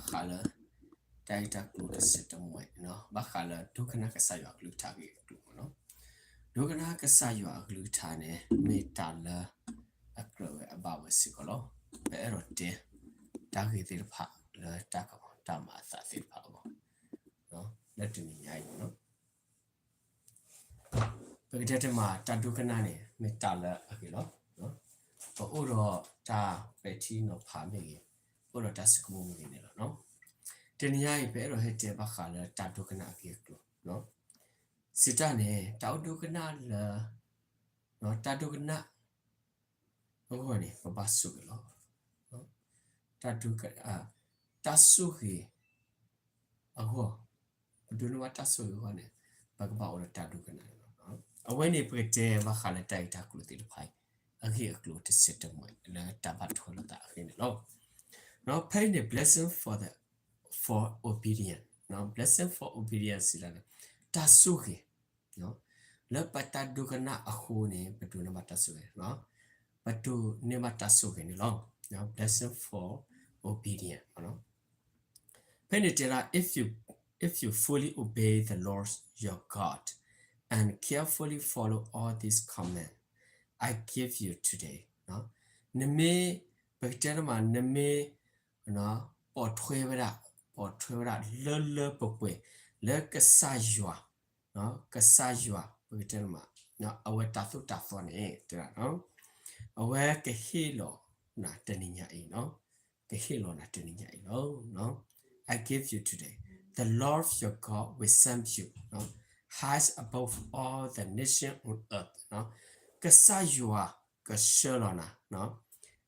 ဘၣ်ဃးလၢ တၢ်ဂ့ၢ်တၢ်ကျိၤတဆၢတမံၤနီၤ, ဘၣ်ဃးလၢဒိကနၣ်ကစၢ်ယွၤအကလုၢ်ကထါအဂ့ၢ်အကျိၤမ့ၢ်နီၤ. ဒိကနၣ်ကစၢ်ယွၤအကလုၢ်ကထါန့ၣ် မ့ၢ်တၢ်လၢအကြၢးဝဲအဘၣ်ဝဲစ့ၢ်ကီးလီၤ. ပအဲၣ်ဒိးတဲ တၢ်ဂ့ၢ်သ့ၣ်တဖၣ်လၢတၢ်ကမၤတၢ်မၤအသးသ့ၣ်တဖၣ်အဂီၢ် လၢတနံၤညါအံၤမ့ၢ်နီၤ. ပကတဲတမံၤ တၢ်ဒိကနၣ်န့ၣ် မ့ၢ်တၢ်လၢအဂ့ၤလီၤ. ပအိၣ်ဒီးတၢ်ပဲာ်ထံနီၤဖးမ့ၢ်ဂ့ၤ, အိၣ်ဒီးတၢ်ဆိကမိၣ်မ့ၢ်ဂ့ၤန့ၣ်လီၤ. တနံၤညါအံၤ ပအဲၣ်ဒိးဟဲတဲဘၣ်ဃးလၢတၢ်ဒိကနၣ်အဂ့ၢ်အကျိၤ စံးတၢ်န့ၣ် တၢ်အိၣ်ဒိကနၣ်လၢ တၢ်ဒိကနၣ် အဂီၢ်န့ၣ် ပဘၣ်ဆိၣ်ဂ့ၤလီၤ. တၢ်ဒိက တၢ်ဆိၣ်ဂ့ၤအဂီၢ်, ပဒိးန့ၢ်ဘၣ်တၢ်ဆိၣ်ဂ့ၤအဂီၢ်န့ၣ် ပကဘၣ်အိၣ်ဒီးတၢ်ဒိကနၣ်န့ၣ်လီၤ. အဝဲန့ၣ် ပကတဲဘၣ်ဃးလၢတၢ်ဂ့ၢ်တၢ်ကျိၤသ့ၣ်တဖၣ်အံၤ အဂ့ၢ်အကျိၤတဆၢတမံၤလၢတၢ်ဘၣ်ထွဲလိာ်သးအဂ့ၢ်န့ၣ်လီၤ. ဖဲအံၤန့ၣ် blessing for the, for obedience, blessing for obedience စံးတၢ်န့ၣ် တၢ်ဆိၣ်ဂ့ၤ လၢပတၢ်ဒိကနၣ်အဃိန့ၣ် ပဒိးန့ၢ်ဘၣ်တၢ်ဆိၣ်ဂ့ၤ, ပဒိးန့ၢ်ဘၣ်တၢ်ဆိၣ်ဂ့ၤန့ၣ်လီၤ. Blessing for obedience ဖဲန့ၣ်တဲဒၣ် if you, if you fully obey the Lord your God and carefully follow all these commands I give you today, နမ့ၢ် ပကတဲတမံၤ နမ့ၢ် ပိာ်ထွဲဝဲဒၣ်, ပိာ်ထွဲဝဲဒၣ်လၢလၢပှဲၤပှဲၤ လၢကစၢ်ယွၤ, ကစၢ်ယွၤ ပကတဲတမံၤ အဝဲတၢ်သိၣ်တၢ်သီန့ၣ် တဲဒၣ် အဝဲကဟ့ၣ်လီၤနၤတနံၤညါအံၤ, ကဟ့ၣ်လီၤနၤတနံၤညါအံၤလီၤ. I give you today. The Lord your God will set you high above all the nations on earth. ကစၢ်ယွၤကဆှၢလီၤနၤ,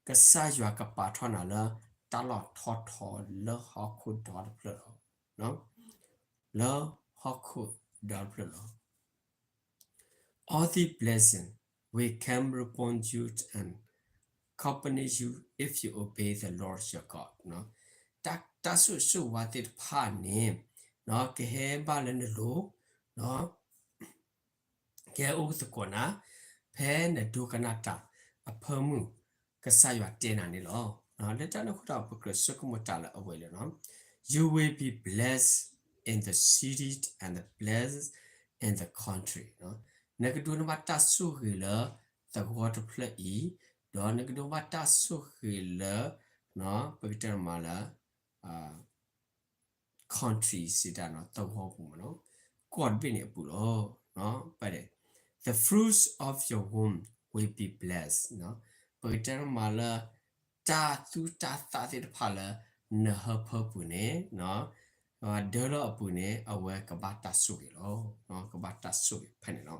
ကစၢ်ယွၤကပာ်ထီၣ်နၤလၢတၢ်လီၢ်ထီထီလၢဟီၣ်ခိၣ်ဒီတဖျၢၣ်လီၤ, လၢဟီၣ်ခိၣ်ဒီတဖျၢၣ်လီၤ. All these blessings will come upon you and accompany you if you obey the Lord your God. တၢ်ဆိၣ်ဂ့ၤဆိၣ်ဝါသ့ၣ်တဖၣ်န့ၣ် ကဟဲဘၣ်လၢနလိၤ, ကဟဲအိၣ်သကိးနၤ, ဖဲနဒိကနၣ်တၢ်အဖၢမုၢ် ကစၢ်ယွၤတဲနၤန့ၣ်လီၤ. လၢတၢ်န့ၣ်အဃိဒီး ပကြၢးဆိကမိၣ်တၢ်လၢအဝဲလၢ You will be blessed in the city and the blessed in the country. နကဒိးန့ၢ်ဘၣ်တၢ်ဆိၣ်ဂ့ၤလၢသဝီတဖျၢၣ်အံၤ, ဒီးနကဒိးဘၣ်တၢ်ဆိၣ်ဂ့ၤလၢ ပကတဲမးလၢ country စံးတၢ်န့ၣ် သဝီပူၤမ့ၢ်နီၤ, ကီၢ်တဘ့ၣ်န့ၣ်အပူၤလီၤ. ပဒဲ The fruits of your womb will be blessed. ပကတဲမးလၢ တၢ်သူၣ်တၢ်သၣ်သ့ၣ်တဖၣ်လၢ နဟၢဖၢပူၤန့ၣ်, ဒၢလီၤအပူၤန့ၣ် အဝဲကဘၣ်တၢ်ဆိၣ်ဂ့ၤလီၤ. ကဘၣ်တၢ်ဆိၣ်ဂ့ၤဖဲန့ၣ်လီၤ.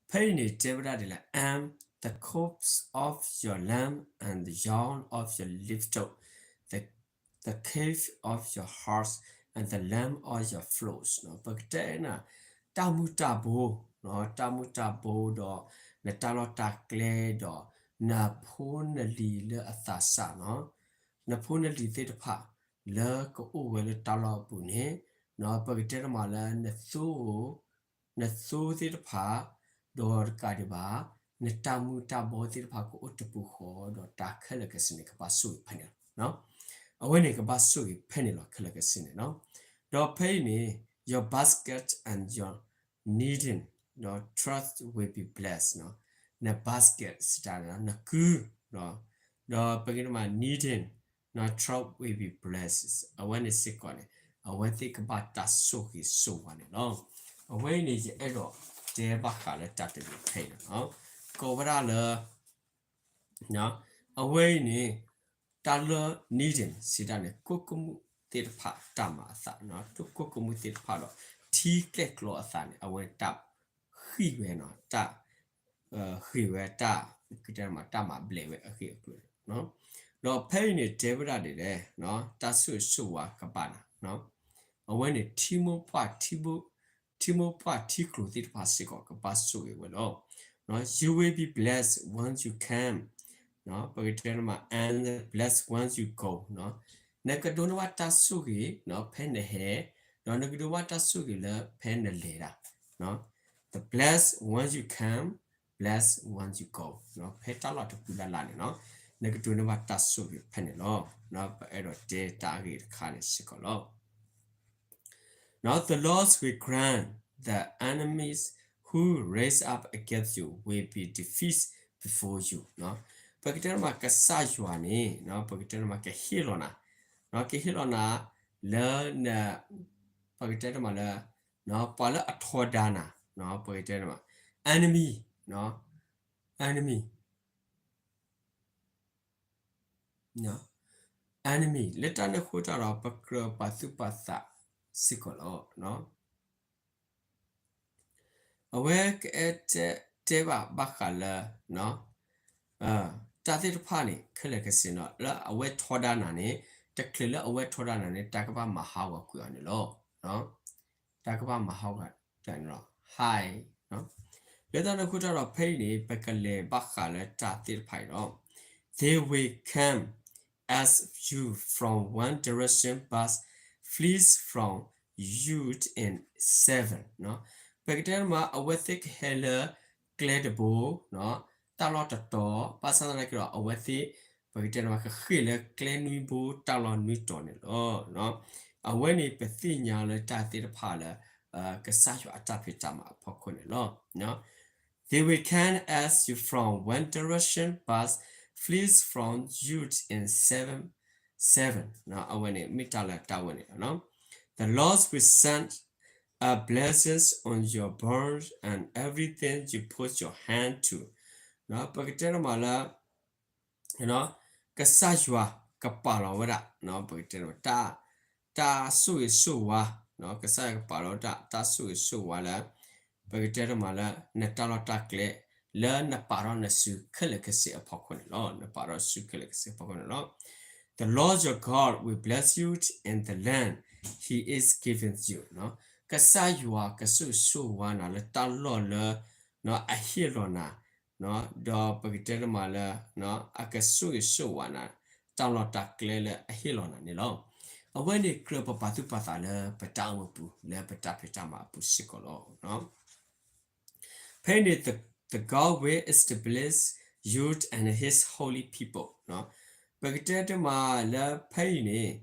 ဖဲအံၤန့ၣ်တဲဝဲဒၣ်ဒ်လဲၣ်, and the coat of your lamb and the young of your livestock, the, the calf of your herds and the lamb of your flocks. ပကတဲနၤ တၢ်မုၢ်တၢ်ဘိ, တၢ်မုၢ်တၢ်ဘိဒီး နတၢ်လီၢ်တၢ်ကျဲဒီး နဖိနလံၤလၢအသးစၢ်နီၤ, နဖိနလံၤသ့ၣ်တဖၣ် လၢကအိၣ်ဝဲလၢတၢ်လီၢ်အပူၤန့ၣ်, ပကတဲတမးလၢ နသိသ့ၣ်တဖၣ်, ဒီးတကးဒံးဘၣ် နတၢ်မုၢ်တၢ်ဘိသ့ၣ်တဖၣ်ကအိၣ်တပူၤဃီ, ဒီးတၢ်ခဲလၢာ်ခဲဆ့န့ၣ် ကဘၣ်ဆိၣ်ဂ့ၤဖဲန့ၣ်လီၤ. အဝဲန့ၣ်ကဘၣ်ဆိၣ်ဂ့ၤဖဲန့ၣ်လီၤ ခဲလၢာ်ခဲဆ့န့ၣ်နီၤ. ဒီးဖဲအံၤန့ၣ် your basket and your kneading trough will be blessed. န basket စံးတၢ်န့ၣ် နကု, ဒီးပကတဲတမး kneading trough will be blessed. အဝဲန့ၣ်စ့ၢ်ကီးန့ၣ် အဝဲသ့ၣ်ကဘၣ်တၢ်ဆိၣ်ဂ့ၤဆိၣ်ဝါန့ၣ်လီၤ. အဝဲအံၤန့ၣ် ယအဲၣ်ဒိးတဲဘၣ်ဃးလၢတၢ်တမံၤဖဲအံၤလီၤ. ကိးဝဲဒၣ်လၢ အဝဲအံၤန့ၣ် တၢ်လၢ kneading စံးတၢ်န့ၣ် ကိၣ်ကမူၣ်သ့ၣ်တဖၣ်တၢ်မၤအသး, ကိၣ်ကမူၣ်သ့ၣ်တဖၣ်ဒီး ထံကျဲၣ်ကျီအသးန့ၣ် အဝဲတၢ်ဃံၢ်ဝဲ, တၢ် ဃ့ၢ်ဝဲတၢ်, ကတဲမး တၢ်မၤဘျဲးဝဲအဂ့ၢ်အကျိၤန့ၣ်, ဒီးဖဲအံၤန့ၣ် တဲဝဲဒၣ်ဒ်လဲၣ်, တၢ်ဆိၣ်ဂ့ၤဆိၣ်ဝါကဘၣ်နၤ, အဝဲန့ၣ် ထံမိၢ်ပှၢ်ထံ ထံမိၢ်ပှၢ်ထံကျိၤသ့ၣ်တဖၣ်စ့ၢ်ကီးကဘၣ်ဆိၣ်ဂ့ၤဝဲလီၤ. You will be blessed when you come, ပကတဲမး and blessed when you go. နကဒိးန့ၢ်ဘၣ်တၢ်ဆိၣ်ဂ့ၤဖဲနဟဲ, ဒီးနကဒိးဘၣ်တၢ်ဆိၣ်ဂ့ၤလၢဖဲနလဲၤဒၣ် The blessed when you come, blessed when you go. ဖဲတၢ်လီၢ်တပူၤလၢ်လၢ်န့ၣ်နီၤ, နကဒိးန့ၢ်ဘၣ်တၢ်ဆိၣ်ဂ့ၤဖဲန့ၣ်လီၤ. ပအဲၣ်ဒိးတဲတၢ်ဂ့ၢ်တခါန့ၣ်စ့ၢ်ကီးလီၤ. The Lord will grant the enemies who raise up against you will be defeated before you. ပကတဲတမးကစၢ်ယွၤန့ၣ် ပကတဲတမးကဟ့ၣ်လီၤနၤ, ကဟ့ၣ်လီၤနၤလၢ ပကတဲတမးလၢ ပှၤလၢအထီဒါနၤ, ပကတဲတမး enemy, enemy enemy လၢတၢ်န့ၣ်အဃိတၢ်ဒီး ပကြၢးပာ်သူၣ်ပာ်သးစ့ၢ်ကီးလီၤ. အဝဲကအဲၣ်တဲဘၣ်ဘၣ်ဃးလၢ တၢ်သ့ၣ်တဖၣ်န့ၣ် ခဲလၢာ်ခဲဆ့နီၤ လၢအဝဲထီဒါနၤန့ၣ် တချုးလၢအဝဲထီဒါနၤန့ၣ် တၢ်ကဘၣ်မၤဟးဂီၤကွံာ်အီၤန့ၣ်လီၤ. တၢ်ကဘၣ်မၤဟးဂီၤတၢ်န့ၣ်လီၤ. ဟါ လၢတၢ်န့ၣ်အဃိတၢ်ဒီး ဖဲအံၤန့ၣ် ပကလဲၤဘၣ်ဃးလၢတၢ်သ့ၣ်တဖၣ်အံၤလီၤ. They will come as you from one direction but flee from you in seven. ပကတဲတမး အဝဲသ့ၣ်ကဟဲလၢကျဲတဘိ တၢ်လီၢ်တတီၤ ဘၣ်ဆၣ်သနာ်က့ဒီး အဝဲသ့ၣ် ပကတဲတမး ကဃ့ၢ်လၢကျဲနွံဘိ တၢ်လီၢ်နွံတီၤန့ၣ်လီၤ. အဝဲန့ၣ် ပသ့ၣ်ညါလၢတၢ်သ့ၣ်တဖၣ်လၢ ကစၢ်ယွၤအတၢ်ဖံးတၢ်မၤအဖီခိၣ်န့ၣ်လီၤ. They will come as you from one direction but flee from you in seven, seven. အဝဲန့ၣ် မ့ၢ်တၢ်လၢတၢ်ဝဲန့ၣ်လီၤ. The Lord will send a blessing on your barns and everything you put your hand to. ပကတဲတမးလၢ ကစၢ်ယွၤကပာ်လီၤဝဲဒၣ် ပကတဲတမး တၢ်ဆိၣ်ဂ့ၤဆိၣ်ဝါ, ကစၢ်ယွၤကပာ်လီၤဝဲဒၣ် တၢ်ဆိၣ်ဂ့ၤဆိၣ်ဝါလၢ ပကတဲတမးလၢ နတၢ်လီၢ်တၢ်ကျဲ လၢနပာ်ထီၣ်နစုခဲလၢာ်ခဲဆ့အဖီခိၣ်န့ၣ်လီၤ. နပာ်ထီၣ်စုခဲလၢာ်ခဲဆ့အဖီခိၣ်န့ၣ်လီၤ. The Lord your God will bless you in the land he is giving you. ကစၢ်ယွၤကဆိၣ်ဂ့ၤဆိၣ်ဝါနၤလၢတၢ်လီၢ်လၢ အဟ့ၣ်လီၤနၤ ဒီးပကတဲတမးလၢ အကဆိၣ်ဂ့ၤဆိၣ်ဝါနၤ တၢ်လီၢ်တၢ်ကျဲလၢအဟ့ၣ်လီၤနၤန့ၣ်လီၤ. အဝဲန့ၣ်ကြၢးပပာ်သူၣ်ပာ်သးလၢပတၢ်အိၣ်မူပူၤ လၢပတၢ်ဖံးတၢ်မၤအပူၤစ့ၢ်ကီးလီၤ. ဖဲအံၤန့ၣ် the, the God will establish you and his holy people. ပကတဲတမးလၢဖဲအံၤန့ၣ်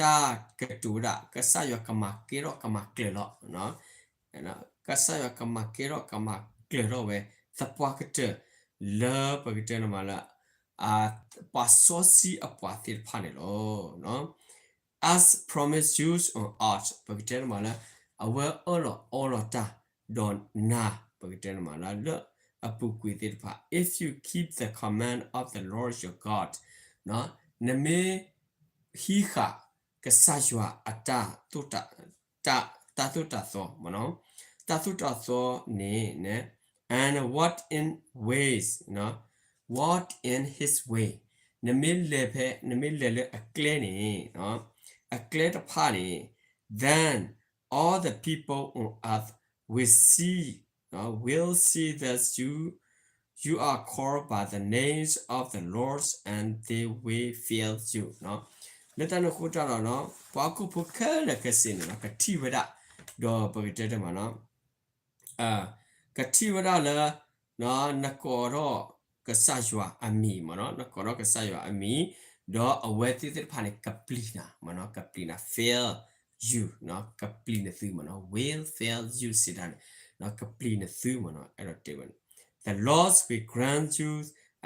တၢ်ကတိၤဝဲဒၣ် ကစၢ်ယွၤကမၤကဲထီၣ်ကမၤကျၢၤလီၤ ကစၢ်ယွၤကမၤကဲထီၣ်ကမၤကျၢၤထီၣ်ဝဲ သပှၢ်ကတၢၢ် လၢပကတဲတမးလၢ ပှၤစီဆှံအပှၤသ့ၣ်တဖၣ်န့ၣ်လီၤ. As promised you on earth ပကတဲတမးလၢ အဝဲအၢၣ်လီၤအီလီၤတၢ် ဒီးနၤ ပကတဲတမးလၢ လၢအပူၤကွံာ်သ့ၣ်တဖၣ် if you keep the command of the Lord your God နမ့ၢ်ဟံးဃာ်ကစၢ်ယွၤအတၢ်သိၣ်တၢ် တၢ်သိၣ်တၢ်သီ တၢ်သိၣ်တၢ်သီန့ၣ် and walk in ways, walk in his way နမ့ၢ်လဲၤဖဲ နမ့ၢ်လဲၤလၢအကျဲန့ၣ် အကျဲတဖၣ်န့ၣ် then all the people on earth will see, will see that you, you are called by the names of the Lord and they will fear you. လၢတၢ်န့ၣ်အဃိတၢ်ဒီး ပှၤဟီၣ်ခိၣ်ဖိခဲလၢာ်ခဲဆ့န့ၣ် ကထံၣ်ဝဲဒၣ် ဒီးပကတဲတမး ကထံၣ်ဝဲဒၣ်လၢ နကိးထီၣ်ကစၢ်ယွၤအမံၤမ့ၢ်နီၤ, နကိးထီၣ်ကစၢ်ယွၤအမံၤ, ဒီးအဝဲသ့ၣ်သ့ၣ်တဖၣ်န့ၣ် ကပျံၤနၤမ့ၢ်နီၤ, ကပျံၤနၤ fear you, ကပျံၤနသုမ့ၢ်နီၤ, will fear you စံးဒၣ်န့ၣ် ကပျံၤနသုမ့ၢ်နီၤ, အဲၣ်ဒိးတဲဝဲန့ၣ် The Lord will grant you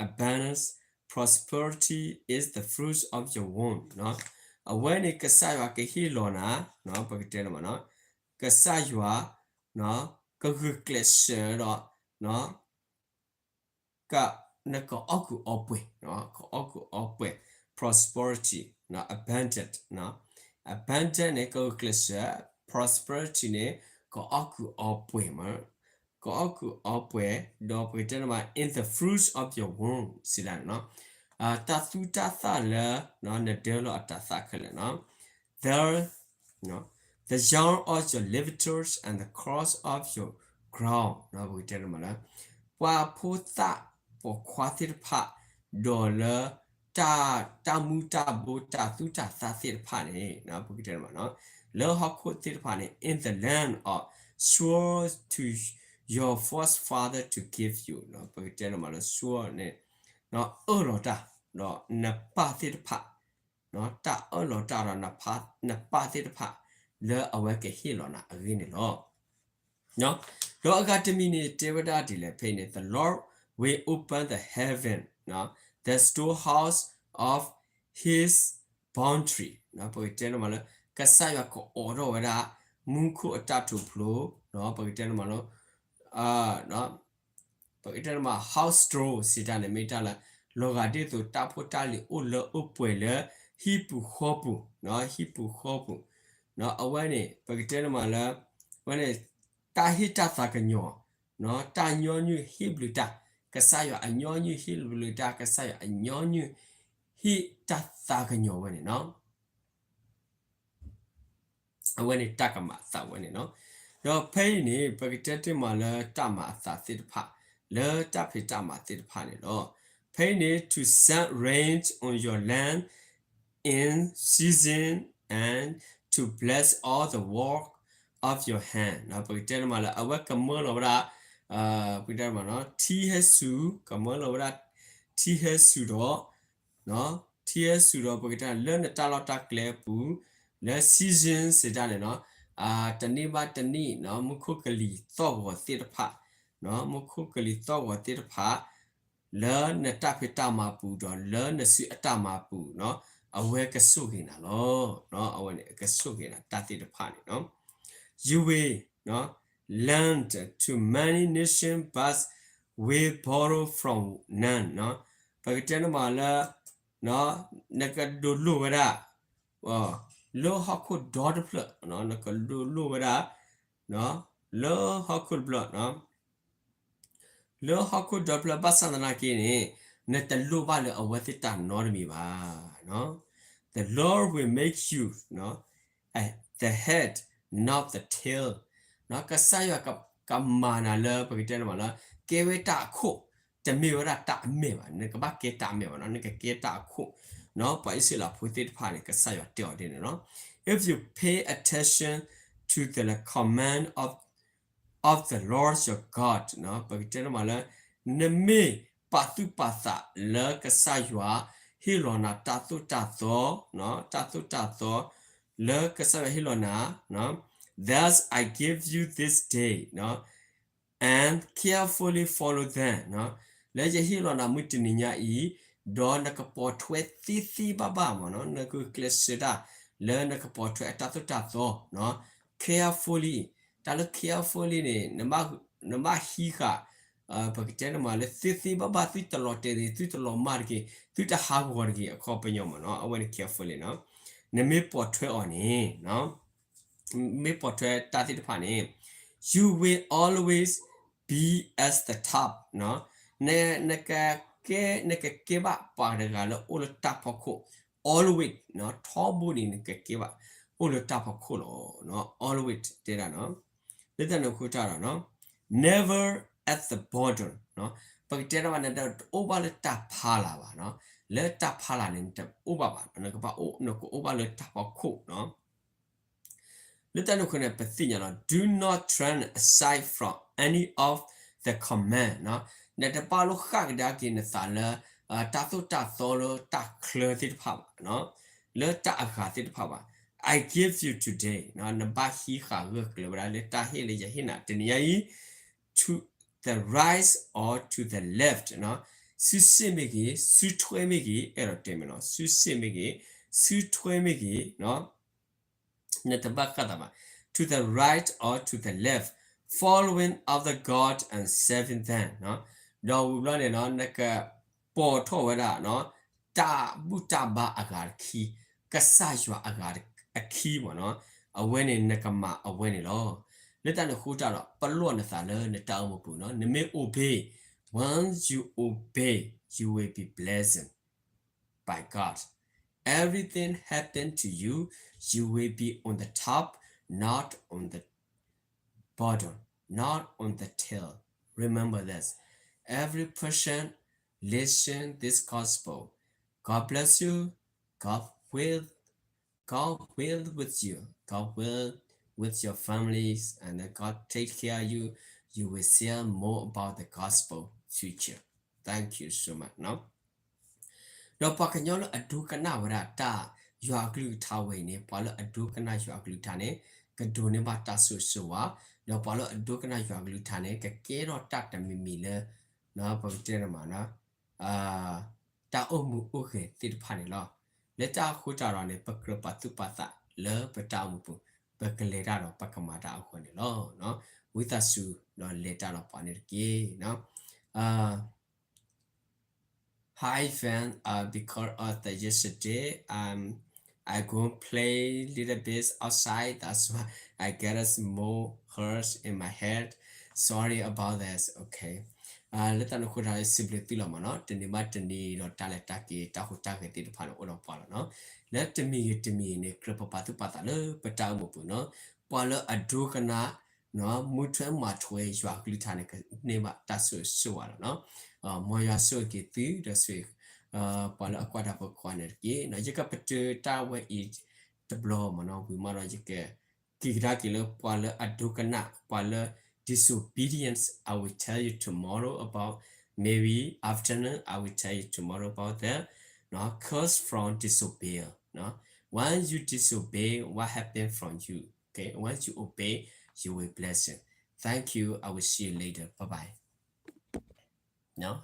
abundance, prosperity is the fruit of your womb. အဝဲန့ၣ်ကစၢ်ယွၤကဟ့ၣ်လီၤနၤ, ပကတဲလီၤမ့ၢ်နီၤ, ကစၢ်ယွၤ ကဂုာ်ကျဲးစၢးဒီး က နကအီၣ်ကုာ်အီပှဲၤ, ကအီၣ်ကုာ်အီပှဲၤ prosperity, abundant, abundant န့ၣ် ကဂုာ်ကျဲးစၢး, prosperity န့ၣ် ကအီၣ်ကုာ်အီပှဲၤမ့ၢ်, ကအီၣ်ကုာ်အီပှဲၤ, ဒီးပကတဲန့ၣ်မ့ၢ် in the fruits of your womb စံးဒၣ်န့ၣ်နီၤ, တၢ်သူၣ်တၢ်သၣ်လၢ နဒၢလီၤအတၤသၣ်ခဲလၢာ်နီၤ, the the young of your lifters and the crops of your ground ပကတဲန့ၣ်မ့ၢ်လၢ ပှၤဖိသၣ်ပိာ်ခွါသ့ၣ်တဖၣ် ဒီးလၢ တၢ် တၢ်မူတၢ်ဘိတၢ်သူၣ်တၢ်သၣ်သ့ၣ်တဖၣ်န့ၣ် ပကတဲန့ၣ်မ့ၢ်နီၤ, လၢဟီၣ်ခိၣ်သ့ၣ်တဖၣ်န့ၣ် in the land of swore to your forefather to give you ပကတဲန့ၣ်မ့ၢ်လၢ swore န့ၣ် အၢၣ်လီၤတၢ် ဒီးနပၢ်သ့ၣ်တဖၣ်, တၢ်အၢၣ်လီၤတၢ်ဒီးနပၢ်သ့ၣ်တဖၣ် လၢအဝဲကဟ့ၣ်လီၤနၤအဂ့ၢ်န့ၣ်လီၤ. ဒီးအဂၤတမံၤန့ၣ် တဲဝဲဒၣ်ဒ်လဲၣ် ဖဲအံၤန့ၣ် the Lord will open the heaven, the storehouse of his bounty, ပကတဲန့ၣ်မးလၢ ကစၢ်ယွၤကအိးထီၣ်ဝဲဒၣ် မူခိၣ်အတၢ်ထူၣ်ဖျိ, ပကတဲန့ၣ်မးလၢ ပကတဲန့ၣ်မး house store စံးတၢ်န့ၣ် မ့ၢ်တၢ်လၢ လီၤဂာ်ဒ်သိးတၢ်ဖိတၢ်လံၤအိၣ်လၢအိၣ်ပှဲၤလၢ ဟံၣ်ပူၤဃီပူၤ, ဟံၣ်ပူၤဃီပူၤ, အဝဲန့ၣ် ပကတဲန့ၣ်မးလၢ အဝဲန့ၣ် တၢ်ဟ့ၣ်တၢ်သးကညီၤ, တၢ်ညီနုၢ်ဟ့ၣ်ဘျုးတၢ်, ကစၢ်ယွၤအညီနုၢ်ဟ့ၣ်ဘျုးတၢ်, ကစၢ်ယွၤအညီနုၢ် ဟ့ၣ်တၢ်သးကညီၤဝဲန့ၣ်လီၤ. အဝဲန့ၣ်တၢ်ကမၤအသးဝဲန့ၣ်လီၤ. ဒီးဖဲအံၤန့ၣ် ပကတဲတ့ၢ်မးလၢတၢ်မၤအသးသ့ၣ်တဖၣ်, လၢတၢ်ဖံးတၢ်မၤသ့ၣ်တဖၣ်န့ၣ်လီၤ. ဖဲအံၤန့ၣ် to send rain on your land in season and to bless all the work of your hand, ပကတဲတ့ၢ်မးလၢ အဝဲကမၢလီၤဝဲဒၣ်, ပကတဲတ့ၢ်မး ထံဟဲစူၤ, ကမၢလီၤဝဲဒၣ် ထံဟဲစူၤဒီး ထံဟဲစူၤဒီး ပကတဲလၢနတၢ်လီၢ်တၢ်ကျဲအပူၤ, လၢ season စံးတၢ်န့ၣ်လီၤ. တနံၣ်ဘၣ်တနံၣ် မူခိၣ်ကလံၤသီၣ်ဂီၤသ့ၣ်တဖၣ်, မူခိၣ်ကလံၤသီၣ်ဂီၤသ့ၣ်တဖၣ် လၢနတၢ်ဖံးတၢ်မၤပူၤဒီးလၢနစုအတၢ်မၤပူၤ, အဝဲကဆိၣ်ဂ့ၤနၤလီၤ. အဝဲန့ၣ်ကဆိၣ်ဂ့ၤနၤတၢ်သ့ၣ်တဖၣ်န့ၣ်လီၤ. You will lend to many nations but will borrow from none, ပကတဲန့ၣ်မးလၢ နကဒိးလိၢ်ဝဲဒၣ် လၢဟီၣ်ခိၣ်ဒီတဖျၢၣ်, နကဒိးလိၢ်ဝဲဒၣ် လၢဟီၣ်ခိၣ်တဖျၢၣ်, လၢဟီၣ်ခိၣ်ဒီတဖျၢၣ် ဘၣ်ဆၣ်သနာ်က့န့ၣ် နတလိၢ်ဘၣ်လၢအဝဲသ့ၣ်တၢ်နီတမံၤဘၣ်. The Lord will make you the head, not the tail, ကစၢ်ယွၤကမၤနၤလၢ ပကတဲန့ၣ်မးလၢ ကဲဝဲတၢ်အခိၣ်, တမ့ၢ်ဝဲဒၣ်တၢ်အမဲၢ်ဘၣ်, နကဘၣ်ကဲတၢ်အမဲၢ်ဘၣ်နီၤ, နကကဲတၢ်အခိၣ်, ပှၤအံၣ်စရ့လးဖိသ့ၣ်တဖၣ်န့ၣ် ကစၢ်ယွၤတဲအီၤဒ်န့ၣ်လီၤ. If you pay attention to the command of of the Lord your God, ပကတဲန့ၣ်မးလၢ နမ့ၢ်ပာ်သူၣ်ပာ်သးလၢကစၢ်ယွၤဟ့ၣ်လီၤနၤတၢ်သိၣ်တၢ်သီ, တၢ်သိၣ်တၢ်သီ လၢကစၢ်ယွၤဟ့ၣ်လီၤနၤ, that I give you this day, and carefully follow them, လၢယဟ့ၣ်လီၤနၤမုၢ်တနံၤညါအံၤ, ဒီးနကပိာ်ထွဲသ့သ့ဘၣ်ဘၣ်မးနီၤ, နကကျဲးစၢးတၢ်လၢနကပိာ်ထွဲအတၢ်သိၣ်တၢ်သီ, carefully, တၢ်လၢ carefully န့ၣ် နဘၣ်ဟံးဃာ်, ပကတဲန့ၣ်မးလၢ သ့သ့ဘၣ်ဘၣ် သုတလီၤတဲာ်တဂ့ၤ, သုတလီၤမၢ်တဂ့ၤ, သုတဟးဂီၤတဂ့ၤ အခီပညီမးနီၤ, အဝဲန့ၣ် carefully နီၤ, နမ့ၢ်ပိာ်ထွဲအီၤန့ၣ် မ့ၢ်ပိာ်ထွဲတၢ်သ့ၣ်တဖၣ်န့ၣ် you will always be at the top, နကကဲ နကကဲဘၣ်ပှၤတဂၤလၢအိၣ်လၢတၢ်ဖီခိၣ်, always, ထီဘိန့ၣ် နကကဲဘၣ် အိၣ်လၢတၢ်ဖီခိၣ်လီၤ, always တဲဒၣ်နီၤ, လၢတၢ်န့ၣ်အဃိတၢ်ဒီး never at the bottom, ပကတဲဒၣ်ဘၣ် နတအိၣ်ဘၣ်လၢတၢ်ဖးလၢ်ဘၣ်, လၢတၢ်ဖးလၢ်န့ၣ် နတအိၣ်ဘၣ်ဘၣ်, နကဘၣ်အိၣ် နကအိၣ်ဘၣ်လၢတၢ်ဖီခိၣ်နီၤ. လၢတၢ်န့ၣ်အဃိန့ၣ် ပသ့ၣ်ညါလီၤ, do not turn aside from any of the command, နတဘၣ်လိၣ်ဃၣ်ကဒါက့ၤနသးလၢ တၢ်သိၣ်တၢ်သီလၢတၢ်ချၢသ့ၣ်တဖၣ်ဘၣ်, လၢတၢ်အဂၤသ့ၣ်တဖၣ်ဘၣ်, I give you today, နဘၣ်ဟံးဃာ်ဂၢၢ်ကျၢၤဝဲဒၣ်လၢတၢ်ဟ့ၣ်လၢယဟ့ၣ်နၤတနံၤညါအံၤ, to the right or to the left, စုစ့ၣ်မ့ၢ်ဂ့ၤ, စုထွဲမ့ၢ်ဂ့ၤ, အဲၣ်ဒိးတဲမ့ၢ်နီၤ, စုစ့ၣ်မ့ၢ်ဂ့ၤ, စုထွဲမ့ၢ်ဂ့ၤ နတဘၣ်ဃၣ်သးဘၣ်, to the right or to the left, following of the God and serving them, ဒီးဝံၤဘျီန့ၣ်နီၤ နကပိာ်ထီၣ်ဝဲဒၣ် တၢ်ဘူၣ်တၢ်ဘါအဂၤတခံ, ကစၢ်ယွၤအဂၤအခံမ့ၢ်နီၤ, အဝဲန့ၣ်နကမၤအဝဲန့ၣ်လီၤ. လၢတၢ်န့ၣ်အဃိတၢ်ဒီး ပလီၢ်နသးလၢနတၢ်အိၣ်မူပူၤနီၤ, နမ့ၢ် obey, when you obey, you will be blessed by God. Everything happen to you, you will be on the top, not on the bottom, not on the tail. Remember this. Every person listen this gospel. God bless you. God will God will with you. God will with your families and then God take care of you. You will share more about the gospel future. Thank you so much. နော်. ဒီးပှၤကညီလၢအဒိကနၣ်ဝဲဒၣ်တၢ်ယွၤအကလုၢ်ကထါဝဲအံၤန့ၣ်, ပှၤလၢအဒိကနၣ်ယွၤအကလုၢ်ကထါန့ၣ် ကဒိးန့ၢ်ဘၣ်တၢ်ဆိၣ်ဂ့ၤဆိၣ်ဝါ, ဒီးပှၤလၢအဒိကနၣ်ယွၤအကလုၢ်ကထါန့ၣ် ကကဲထီၣ်တၢ်တမံၤမံၤလၢ ပကတဲမး တၢ်အိၣ်မုာ်အိၣ်ဂဲၤသ့ၣ်တဖၣ်န့ၣ်လီၤ. လၢတၢ်အဃိတၢ်ဒီးန့ၣ် ပကြၢးပာ်သူၣ်ပာ်သးလၢပတၢ်အိၣ်မူပူၤ, ပကလဲၤတၢ်ဒီးပကမၤတၢ်အဂီၢ်န့ၣ်လီၤ. ဝံသးစူၤဒီးလဲၤတၢ်ဒီးပှၤန့ၣ်တက့ၢ်. Hi Van, uh, because of the yesterday, um, I go play little bit outside. That's why I get a small hurt in my head. Sorry about that. Okay. လၢတၢ်န့ၣ်အဃိတၢ် စံးဘျုးသုလီၤမးနီၤ. တနံၤဘၣ်တနံၤဒီး တၢ်လဲၤတၢ်က့ၤ တၢ်ဟူးတၢ်ဂဲၤသ့ၣ်တဖၣ်န့ၣ် အိၣ်ဒီးပှၤလီၤနီၤ. လၢတမံၤဂ့ၤတမံၤဂ့ၤန့ၣ် ကြၢးပပာ်သူၣ်ပာ်သးလၢပတၢ်အိၣ်မူပူၤနီၤ. ပှၤလၢအဒိကနၣ် မူထွဲမၤထွဲယွၤအကလုၢ်ကထါန့ၣ် ကန့ၢ်ဘၣ်တၢ်ဆိၣ်ဂ့ၤဆိၣ်ဝါလီၤနီၤ. မ်ယွၤဆိၣ်ဂ့ၤက့ၤသုဒီးဆိၣ်ဂ့ၤ ပှၤလၢအကွၢ်တၢ်ဖိကိးဂၤန့ၣ်တက့ၢ်. ယကပတုာ်တၢ်ဝဲအံၤတဘျီမးနီၤ, ဝံၤမးဒီးယက က့ၤကဒါက့ၤလၢပှၤလၢအဒိကနၣ်, ပှၤလၢ disobedience, I will tell you tomorrow about, maybe afternoon, I will tell you tomorrow about the, you know, curse from disobey. You know? When you disobey, what happened from you? Okay, when you obey, you will bless you. Thank you. I will see you later. Bye bye. No?